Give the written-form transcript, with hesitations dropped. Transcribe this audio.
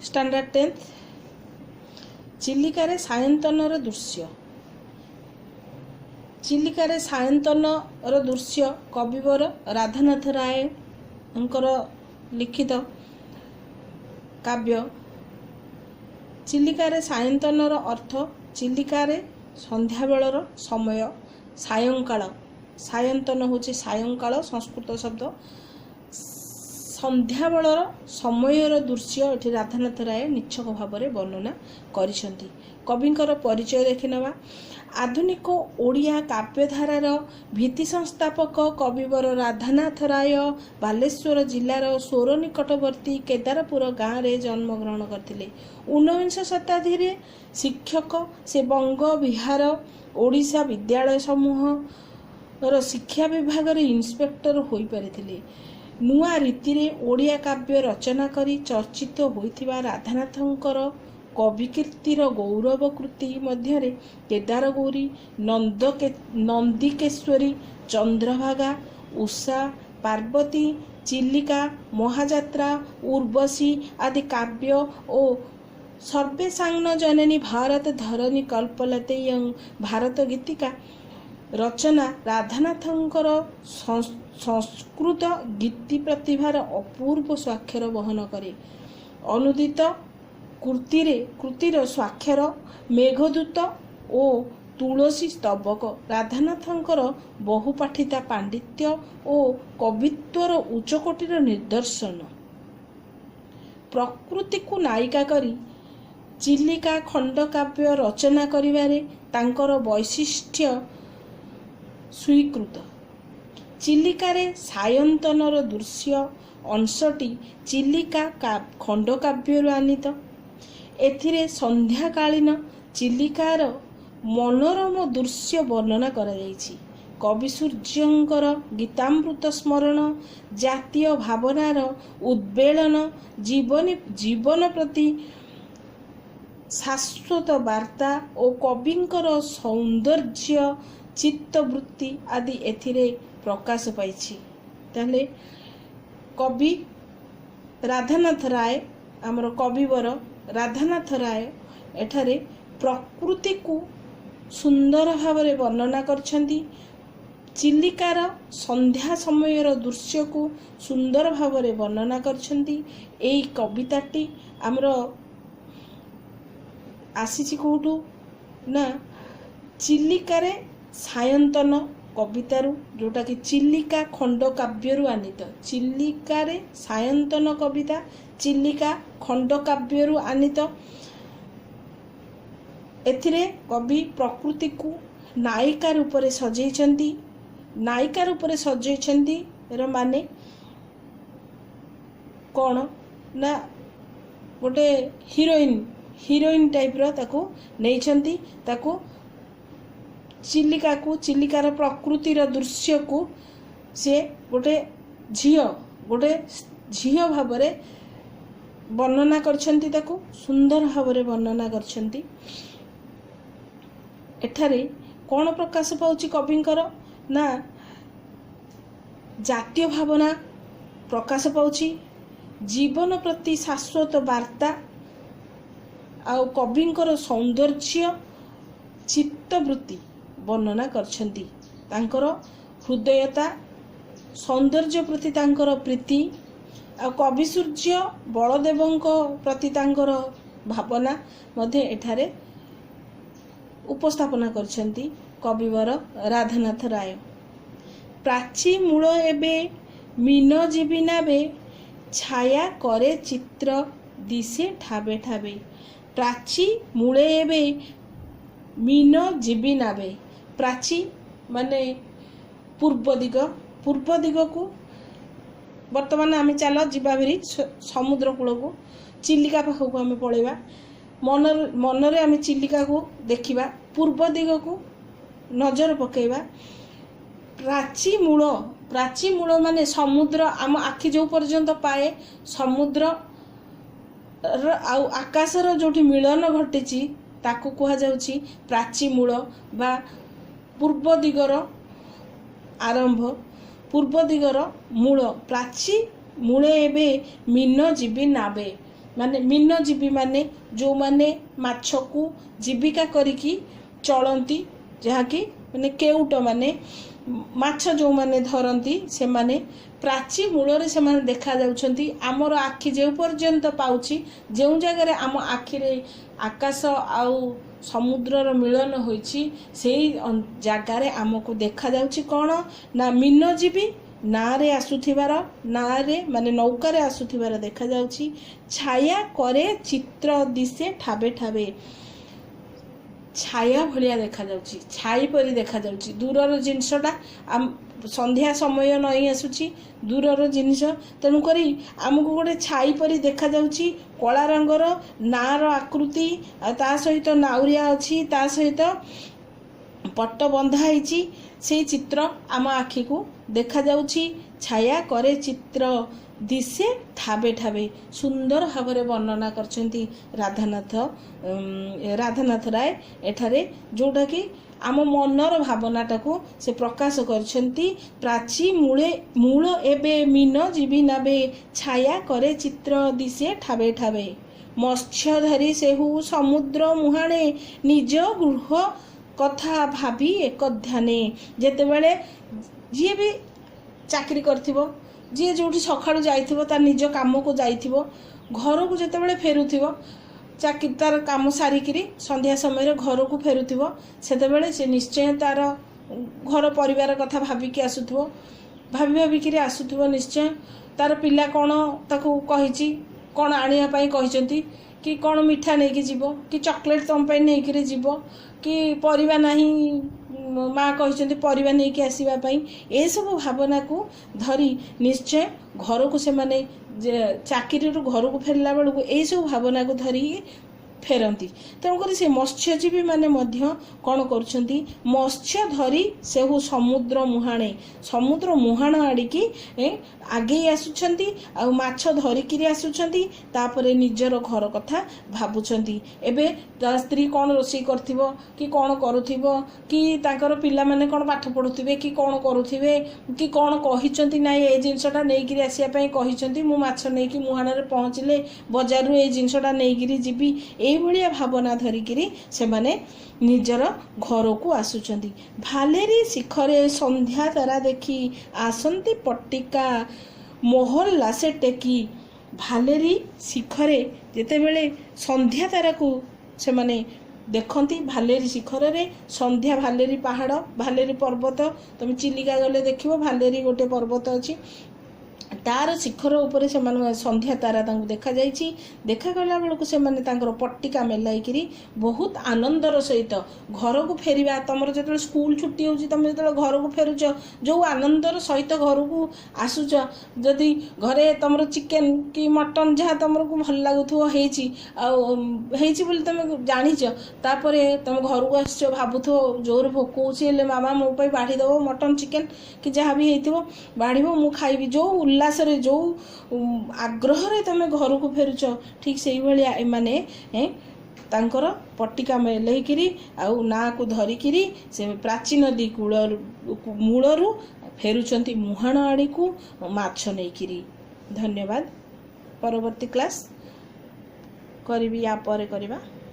Standard 10th। ଚିଲିକାରେ ସାୟନ୍ତନର ଦୃଶ୍ୟ। ଚିଲିକାରେ ସାୟନ୍ତନର ଦୃଶ୍ୟ କବିବର ରାଧାନାଥ ରାୟଙ୍କର ଲିଖିତ କାବ୍ୟ। ଚିଲିକାରେ ସାୟନ୍ତନର ଅର୍ଥ ଚିଲିକାରେ ସନ୍ଧ୍ୟାବେଳର ସମୟ, ସାୟଙ୍କାଳ। ସାୟନ୍ତନ ହେଉଛି ସାୟଙ୍କାଳ, ସଂସ୍କୃତ ଶବ୍ଦ। ସନ୍ଧ୍ୟାବେଳର ସମୟର ଦୃଶ୍ୟ ଏଠି ରାଧାନାଥ ରାୟ ନିଚ୍ଛକ ଭାବରେ ବର୍ଣ୍ଣନା କରିଛନ୍ତି। କବିଙ୍କର ପରିଚୟ ଦେଖିନେବା। ଆଧୁନିକ ଓଡ଼ିଆ କାବ୍ୟଧାରାର ଭିତ୍ତି ସଂସ୍ଥାପକ କବିବର ରାଧାନାଥ ରାୟ ବାଲେଶ୍ୱର ଜିଲ୍ଲାର ସୋର ନିକଟବର୍ତ୍ତୀ କେଦାରପୁର ଗାଁରେ ଜନ୍ମଗ୍ରହଣ କରିଥିଲେ। 19ବିଂଶ ଶତାବ୍ଦୀରେ ଶିକ୍ଷକ ସେ ବଙ୍ଗ, ବିହାର, ଓଡ଼ିଶା ବିଦ୍ୟାଳୟ ସମୂହର ଶିକ୍ଷା ବିଭାଗରେ ଇନ୍ସପେକ୍ଟର ହୋଇପାରିଥିଲେ। ନୂଆ ରୀତିରେ ଓଡ଼ିଆ କାବ୍ୟ ରଚନା କରି ଚର୍ଚ୍ଚିତ ହୋଇଥିବା ରାଧାନାଥଙ୍କର କବିକୀର୍ତ୍ତିର ଗୌରବ କୃତି ମଧ୍ୟରେ କେଦାରଗୌରୀ, ନନ୍ଦିକେଶ୍ୱରୀ, ଚନ୍ଦ୍ରଭାଗା, ଉଷା, ପାର୍ବତୀ, ଚିଲିକା, ମହାଯାତ୍ରା, ଉର୍ବଶୀ ଆଦି କାବ୍ୟ ଓ ସର୍ବେଷାଂ ଜନନୀ ଭାରତ ଧରଣୀ କଳ୍ପଲତେୟଂ ଭାରତ ଗୀତିକା ରଚନା ରାଧାନାଥଙ୍କର ସଂସ୍କୃତ ଗୀତି ପ୍ରତିଭାର ଅପୂର୍ବ ସ୍ୱାକ୍ଷର ବହନ କରେ। ଅନୁଦିତ କୃତିର ସ୍ୱାକ୍ଷର ମେଘଦୂତ ଓ ତୁଳସୀ ସ୍ତବକ ରାଧାନାଥଙ୍କର ବହୁପାଠିତା ପାଣ୍ଡିତ୍ୟ ଓ କବିତ୍ୱର ଉଚ୍ଚକୋଟୀର ନିଦର୍ଶନ। ପ୍ରକୃତିକୁ ନାୟିକା କରି ଚିଲିକା ଖଣ୍ଡକାବ୍ୟ ରଚନା କରିବାରେ ତାଙ୍କର ବୈଶିଷ୍ଟ୍ୟ ସ୍ୱୀକୃତ। ଚିଲିକାରେ ସାୟନ୍ତନର ଦୃଶ୍ୟ ଅଂଶଟି ଚିଲିକା ଖଣ୍ଡକାବ୍ୟରୁ ଆନୀତ। ଏଥିରେ ସନ୍ଧ୍ୟାକାଳୀନ ଚିଲିକାର ମନୋରମ ଦୃଶ୍ୟ ବର୍ଣ୍ଣନା କରାଯାଇଛି। କବିସୂର୍ଯ୍ୟଙ୍କର ଗୀତାମୃତ ସ୍ମରଣ, ଜାତୀୟ ଭାବନାର ଉଦ୍ବେଳନ, ଜୀବନ ପ୍ରତି ଶାଶ୍ୱତ ବାର୍ତ୍ତା ଓ କବିଙ୍କର ସୌନ୍ଦର୍ଯ୍ୟ ଚିତ୍ତବୃତ୍ତି ଆଦି ଏଥିରେ ପ୍ରକାଶ ପାଇଛି। ତାହେଲେ କବି ରାଧାନାଥ ରାୟ, ଆମର କବିବର ରାଧାନାଥ ରାୟ ଏଠାରେ ପ୍ରକୃତିକୁ ସୁନ୍ଦର ଭାବରେ ବର୍ଣ୍ଣନା କରିଛନ୍ତି। ଚିଲିକାର ସନ୍ଧ୍ୟା ସମୟର ଦୃଶ୍ୟକୁ ସୁନ୍ଦର ଭାବରେ ବର୍ଣ୍ଣନା କରିଛନ୍ତି। ଏଇ କବିତାଟି ଆମର ଆସିଛି କେଉଁଠୁ ନା ଚିଲିକାରେ ସାୟନ୍ତନ କବିତାରୁ, ଯେଉଁଟାକି ଚିଲିକା ଖଣ୍ଡକାବ୍ୟରୁ ଆନୀତ। ଚିଲିକାରେ ସାୟନ୍ତନ କବିତା ଚିଲିକା ଖଣ୍ଡକାବ୍ୟରୁ ଆନୀତ। ଏଥିରେ କବି ପ୍ରକୃତିକୁ ନାୟିକା ରୂପରେ ସଜେଇଛନ୍ତି। ନାୟିକା ରୂପରେ ସଜେଇଛନ୍ତି ର ମାନେ କ'ଣ ନା ଗୋଟେ ହିରୋଇନ୍ ଟାଇପ୍ର ତାକୁ ନେଇଛନ୍ତି। ତାକୁ ଚିଲିକାକୁ, ଚିଲିକାର ପ୍ରକୃତିର ଦୃଶ୍ୟକୁ ସିଏ ଗୋଟେ ଝିଅ ଭାବରେ ବର୍ଣ୍ଣନା କରିଛନ୍ତି। ତାକୁ ସୁନ୍ଦର ଭାବରେ ବର୍ଣ୍ଣନା କରିଛନ୍ତି। ଏଠାରେ କ'ଣ ପ୍ରକାଶ ପାଉଛି କବିଙ୍କର ନା ଜାତୀୟ ଭାବନା ପ୍ରକାଶ ପାଉଛି, ଜୀବନ ପ୍ରତି ଶାଶ୍ୱତ ବାର୍ତ୍ତା ଆଉ କବିଙ୍କର ସୌନ୍ଦର୍ଯ୍ୟ ଚିତ୍ତବୃତ୍ତି ବର୍ଣ୍ଣନା କରିଛନ୍ତି। ତାଙ୍କର ହୃଦୟତା, ସୌନ୍ଦର୍ଯ୍ୟ ପ୍ରତି ତାଙ୍କର ପ୍ରୀତି ଆଉ କବି ସୂର୍ଯ୍ୟ ବଳଦେବଙ୍କ ପ୍ରତି ତାଙ୍କର ଭାବନା ମଧ୍ୟ ଏଠାରେ ଉପସ୍ଥାପନା କରିଛନ୍ତି କବିବର ରାଧାନାଥ ରାୟ। ପ୍ରାଚୀ ମୂଳ ଏବେ ମୀନ ଯିବି ନାବେ, ଛାୟା କରେ ଚିତ୍ର ଦିଶେ ଠାବେ ଠାବେ। ପ୍ରାଚୀ ମୂଳେ ଏବେ ମୀନ ଯିବି ନାବେ। ପ୍ରାଚୀ ମାନେ ପୂର୍ବ ଦିଗ। ପୂର୍ବ ଦିଗକୁ ବର୍ତ୍ତମାନ ଆମେ ଚାଲ ଯିବା ଭାରି ସମୁଦ୍ର କୂଳକୁ, ଚିଲିକା ପାଖକୁ ଆମେ ପଳେଇବା। ମନରେ ଆମେ ଚିଲିକାକୁ ଦେଖିବା, ପୂର୍ବ ଦିଗକୁ ନଜର ପକେଇବା। ପ୍ରାଚୀ ମୂଳ, ପ୍ରାଚୀ ମୂଳ ମାନେ ସମୁଦ୍ର। ଆମ ଆଖି ଯେଉଁ ପର୍ଯ୍ୟନ୍ତ ପାଏ, ସମୁଦ୍ର ଆଉ ଆକାଶର ଯେଉଁଠି ମିଳନ ଘଟିଛି, ତାକୁ କୁହାଯାଉଛି ପ୍ରାଚୀ ମୂଳ ବା ପୂର୍ବ ଦିଗର ଆରମ୍ଭ, ପୂର୍ବ ଦିଗର ମୂଳ। ପ୍ରାଚୀ ମୂଳେ ଏବେ ମୀନ ଯିବି ନାବେ। ମାନେ ମୀନଜୀବୀମାନେ, ଯେଉଁମାନେ ମାଛକୁ ଜୀବିକା କରିକି ଚଳନ୍ତି, ଯାହାକି ମାନେ କେଉଟ ମାନେ ମାଛ ଯେଉଁମାନେ ଧରନ୍ତି, ସେମାନେ ପ୍ରାଚୀ ମୂଳରେ ସେମାନେ ଦେଖାଯାଉଛନ୍ତି। ଆମର ଆଖି ଯେଉଁ ପର୍ଯ୍ୟନ୍ତ ପାଉଛି, ଯେଉଁ ଜାଗାରେ ଆମ ଆଖିରେ ଆକାଶ ଆଉ ସମୁଦ୍ରର ମିଳନ ହୋଇଛି, ସେଇ ଜାଗାରେ ଆମକୁ ଦେଖାଯାଉଛି କ'ଣ ନା ମୀନଜୀବୀ ନାଁରେ ଆସୁଥିବାର, ନାଁରେ ମାନେ ନୌକାରେ ଆସୁଥିବାର ଦେଖାଯାଉଛି। ଛାୟା କରେ ଚିତ୍ର ଦିଶେ ଠାବେ ଠାବେ, ଛାୟା ଭଳିଆ ଦେଖାଯାଉଛି, ଛାଇ ପରି ଦେଖାଯାଉଛି ଦୂରର ଜିନିଷଟା। ସନ୍ଧ୍ୟା ସମୟ ନଇଁ ଆସୁଛି, ଦୂରର ଜିନିଷ, ତେଣୁକରି ଆମକୁ ଗୋଟେ ଛାଇ ପରି ଦେଖାଯାଉଛି। କଳା ରଙ୍ଗର ନାଁର ଆକୃତି, ଆଉ ତା ସହିତ ନାଉରିଆ ଅଛି, ତା ସହିତ ପଟ ବନ୍ଧା ହେଇଛି, ସେଇ ଚିତ୍ର ଆମ ଆଖିକୁ ଦେଖାଯାଉଛି। ଛାୟା କରେ ଚିତ୍ର ଦିଶେ ଠାବେ ଠାବେ, ସୁନ୍ଦର ଭାବରେ ବର୍ଣ୍ଣନା କରିଛନ୍ତି ରାଧାନାଥ ରାୟ ଏଠାରେ, ଯେଉଁଟାକି ଆମ ମନର ଭାବନାଟାକୁ ସେ ପ୍ରକାଶ କରିଛନ୍ତି। ପ୍ରାଚୀ ମୂଳେ ମୂଳ ଏବେ ମୀନ ଜୀବି ନାବେ, ଛାୟା କରେ ଚିତ୍ର ଦିଶେ ଠାବେ ଠାବେ। ମତ୍ସ୍ୟ ଧରି ସେହୁ ସମୁଦ୍ର ମୁହାଣେ, ନିଜ ଗୃହ କଥା ଭାବି ଏକ ଧ୍ୟାନେ। ଯେତେବେଳେ ଯିଏ ବି ଚାକିରି କରିଥିବ, ଯିଏ ଯେଉଁଠି ସକାଳୁ ଯାଇଥିବ, ତା ନିଜ କାମକୁ ଯାଇଥିବ, ଘରକୁ ଯେତେବେଳେ ଫେରୁଥିବ, ଚାକିରି ତାର କାମ ସାରିକିରି ସନ୍ଧ୍ୟା ସମୟରେ ଘରକୁ ଫେରୁଥିବ, ସେତେବେଳେ ସେ ନିଶ୍ଚୟ ତାର ଘର ପରିବାର କଥା ଭାବିକି ଆସୁଥିବ, ଭାବି ଭାବିକିରି ଆସୁଥିବ ନିଶ୍ଚୟ। ତାର ପିଲା କ'ଣ ତାକୁ କହିଛି, କ'ଣ ଆଣିବା ପାଇଁ କହିଛନ୍ତି, କି କ'ଣ ମିଠା ନେଇକି ଯିବ, କି ଚକୋଲେଟ୍ ତୁମ ପାଇଁ ନେଇକିରି ଯିବ, କି ପରିବା ନାହିଁ, ମା କହିଛନ୍ତି ପରିବା ନେଇକି ଆସିବା ପାଇଁ, ଏସବୁ ଭାବନାକୁ ଧରି ନିଶ୍ଚୟ ଘରକୁ ସେମାନେ ଚାକିରିରୁ ଘରକୁ ଫେରିଲା ବେଳକୁ ଏଇସବୁ ଭାବନାକୁ ଧରି ଫେରନ୍ତି। ତେଣୁକରି ସେ ମତ୍ସ୍ୟଜୀବୀ ମାନେ ମଧ୍ୟ କ'ଣ କରୁଛନ୍ତି? ମତ୍ସ୍ୟ ଧରି ସେହୁ ସମୁଦ୍ର ମୁହାଣେ, ସମୁଦ୍ର ମୁହାଣ ଆଡ଼ିକି ଆଗେଇ ଆସୁଛନ୍ତି ଆଉ ମାଛ ଧରିକିରି ଆସୁଛନ୍ତି। ତାପରେ ନିଜର ଘର କଥା ଭାବୁଛନ୍ତି। ଏବେ ତା ସ୍ତ୍ରୀ କ'ଣ ରୋଷେଇ କରିଥିବ କି କ'ଣ କରୁଥିବ, କି ତାଙ୍କର ପିଲାମାନେ କ'ଣ ପାଠ ପଢ଼ୁଥିବେ କି କ'ଣ କରୁଥିବେ, କି କ'ଣ କହିଛନ୍ତି, ନାଇଁ ଏଇ ଜିନିଷଟା ନେଇକିରି ଆସିବା ପାଇଁ କହିଛନ୍ତି, ମୁଁ ମାଛ ନେଇକି ମୁହାଣରେ ପହଞ୍ଚିଲେ ବଜାରରୁ ଏଇ ଜିନିଷଟା ନେଇକିରି ଯିବି, ଏଇଭଳିଆ ଭାବନା ଧରିକିରି ସେମାନେ ନିଜର ଘରକୁ ଆସୁଛନ୍ତି। ଭାଲେରି ଶିଖରେ ସନ୍ଧ୍ୟା ତାରା ଦେଖି, ଆସନ୍ତି ପଟିକା ମୋହଲ୍ଲାସେ ଟେକି। ଭାଲେରି ଶିଖରେ ଯେତେବେଳେ ସନ୍ଧ୍ୟା ତାରାକୁ ସେମାନେ ଦେଖନ୍ତି, ଭାଲେରି ଶିଖରରେ ସନ୍ଧ୍ୟା, ଭାଲେରି ପାହାଡ଼, ଭାଲେରି ପର୍ବତ, ତମେ ଚିଲିକା ଗଲେ ଦେଖିବ ଭାଲେରି ଗୋଟେ ପର୍ବତ ଅଛି, ତାର ଶିଖର ଉପରେ ସେମାନେ ସନ୍ଧ୍ୟା ତାରା ତାଙ୍କୁ ଦେଖାଯାଇଛି। ଦେଖାଗଲା ବେଳକୁ ସେମାନେ ତାଙ୍କର ପଟିକା ମେଲାଇକିରି ବହୁତ ଆନନ୍ଦର ସହିତ ଘରକୁ ଫେରିବା। ତମର ଯେତେବେଳେ ସ୍କୁଲ ଛୁଟି ହେଉଛି, ତମେ ଯେତେବେଳେ ଘରକୁ ଫେରୁଛ, ଯେଉଁ ଆନନ୍ଦର ସହିତ ଘରକୁ ଆସୁଛ, ଯଦି ଘରେ ତମର ଚିକେନ କି ମଟନ ଯାହା ତମକୁ ଭଲ ଲାଗୁଥିବ ହେଇଛି, ଆଉ ହେଇଛି ବୋଲି ତମେ ଜାଣିଛ, ତାପରେ ତମେ ଘରକୁ ଆସୁଛ, ଭାବୁଥିବ ଜୋର ଭୋକ ହେଉଛି, ହେଲେ ମାମା ମୋ ପାଇଁ ବାଢ଼ି ଦେବ ମଟନ ଚିକେନ କି ଯାହା ବି ହେଇଥିବ ବାଢ଼ିବ, ମୁଁ ଖାଇବି, ଯେଉଁ ଉଲ୍ଲାସରେ ଯେଉଁ ଆଗ୍ରହରେ ତମେ ଘରକୁ ଫେରୁଛ, ଠିକ୍ ସେଇଭଳିଆ ଏମାନେ ତାଙ୍କର ପଟିକା ମେଲେଇକିରି ଆଉ ନାଁକୁ ଧରିକିରି ସେ ପ୍ରାଚୀ ନଦୀ କୂଳରୁ ମୂଳରୁ ଫେରୁଛନ୍ତି ମୁହାଣ ଆଡ଼ିକୁ ମାଛ ନେଇକିରି। ଧନ୍ୟବାଦ। ପରବର୍ତ୍ତୀ କ୍ଲାସ୍ କରିବି, ୟା ପରେ କରିବା।